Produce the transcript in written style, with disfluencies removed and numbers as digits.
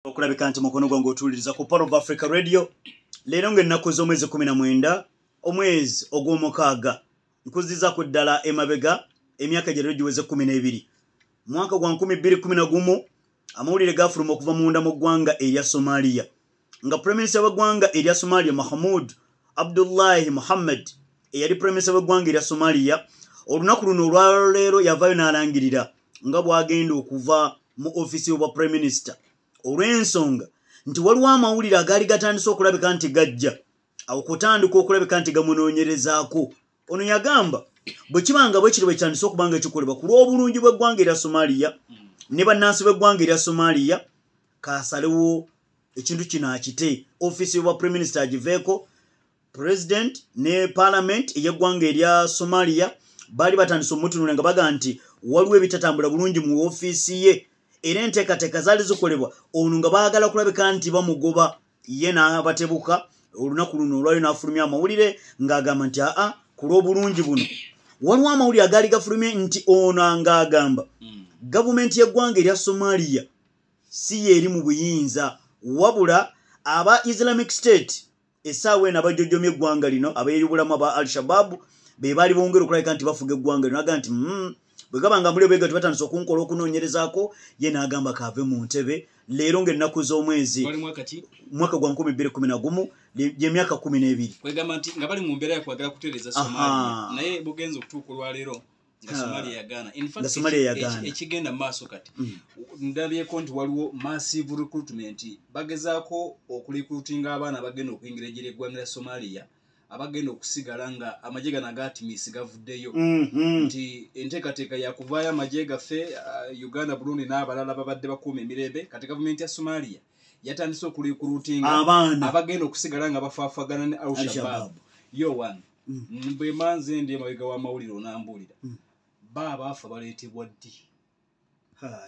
Okulabika nti mukono gwange otuwuliriza ku Pearl of Africa Radio leero ng'ennaku z'omwezi 19 omwezi ogw'omukaaga, nkuzizaako ddala emabega emyaka gyerero giweze 12, mwaka gwa 2011, amawulire gafuluma okuva munda mu ggwanga erya Somalia nga Prime Minister w'eggwanga erya Somalia, Mahamud Abdullahi Muhammad, eyali Prime Minister w'eggwanga erya Somalia, olunaku luno olwaleero yavaayo n'alangirira nga bw'agenda okuva mu ofiisi y'obwa Prime Minister, olw'ensonga nti waliwo amawulire agaali gatandise okulabika nti gajja awo kutandika okulabika nti gamunoonyerezaako. Ono yagamba bwe kiba nga bwe kiri bwe kitandise okuba nga ekikolebwa ku lw'obulungi bw'eggwanga erya Somalia ne bannansi b'eggwanga erya Somalia, kaasalewo ekintu kino akite, ofiisi y'obwa Prime Minister agiveeko. President ne parliament ey'eggwanga erya Somalia baali batandise omutunula nga baga nti waliwo ebitatambula bulungi mu ofiisi ye, era enteekateeka zaali zikolebwa ono nga baagala kulabika nti bamugoba. Ye n'abatebuka olunaku luno olwayo n'afulumya amawulire ng'agamba nti aa, ku lw'obulungi buno. Waliwo amawulire agaali gafulumye nti ono ng'agamba gavumenti y'eggwanga erya Somalia si ye eri mu buyinza, wabula aba Islamic State essaawa eno abajojomya eggwanga lino, abeeyubulamu aba Al Shababu, be baali bongera okulabika nti bafuga eggwanga lino. Aga nti bwe gaba nga muli bwega tibatandise okunkola okunoonyerezaako, ye n'agamba kaave mu ntebe leero ng'ennaku z'omwezi Wali mwaka ki? Mwaka gwa 2011, gyemyaka 12. Kwegamba nti nga bali mu mbeera yakwagala kutereeza Somalia, naye bugenza okutuuka olwaleero nga Somalia yagaana. In fact, Nga Somalia yagaana. Ekigenda mu maaso kati, ndabyeko nti waliwo massive recruitment, bagezaako okurecruitinga abaana abagenda okuyingira eggye ly'eggwanga lya Somalia, abagenda okusigala nga amagye gano aga ATMIS gavuddeyo, nti enteekateeka yakuvaayo amagye gaffe, Uganda, Burundi n'abalala babadde bakuuma emirembe. Kati gavumenti ya Somalia yatandise okurecruitinga abaana abagenda okusigala nga bafaafagana ne Al-Shabaab. Al-Shabaab. Yo one, bwe manze ndi emabega w'amawulire, onambuulira ba abaafa baleetebwa ddi? Ha,